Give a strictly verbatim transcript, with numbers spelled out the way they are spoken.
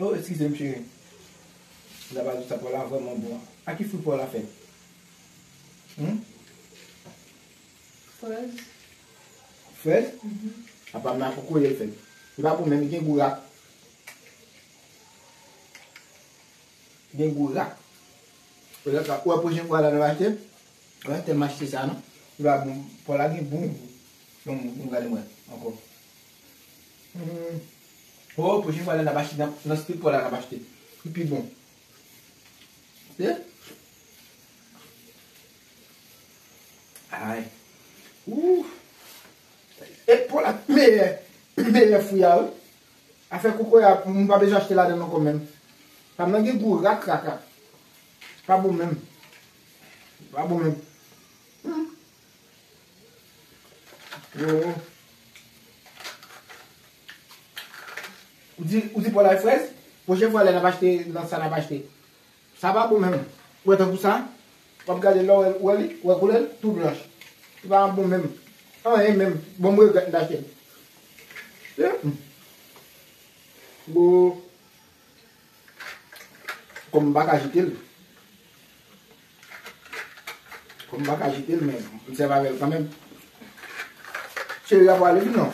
Oh, eskize m, cheri. Sa pa di sa, pò la vrèman bon. A ki fwi pò la fèt? Hmm? Frèz. Frèz? Apa m nan kokoye l fèt. Li pa bon menm, li gen gou rak. Li gen gou rak. Ou wè pwochen fwa la n ap achte? Ou wè tèlman achte sa non. Li pa bon, pò la gen bon gou. Bon, bon, gade mwen ankò. Hmm. Oh, pwochen fwa la n ap achte nan, nan street pò la n ap achte. Li pi bon. Se? Ay. Ouh. E pò la meyè, meyè fwi a wi. Afè kokoye a, moun pa bezwen achte ladan l ankò menm. Sa nan gen gou rak rak rak. Pa bon menm. Pa bon menm. Hmm. Yo. Ou di, ou di pò la frèz? Pwochen fwa lè n ap achte nan sa n ap achte. Sa pa bon menm. Ou wè tankou sa? W ap gade lè w wè li, ou wè koulè l tou blanch. Li pa bon menm. Anyen menm. Bon, m regrèt m t achte l. Bon. Kòm m pa ka jete l. Kòm m pa ka jete l, men m sèvi avè l kanmenm. Cheri a pwale wi non.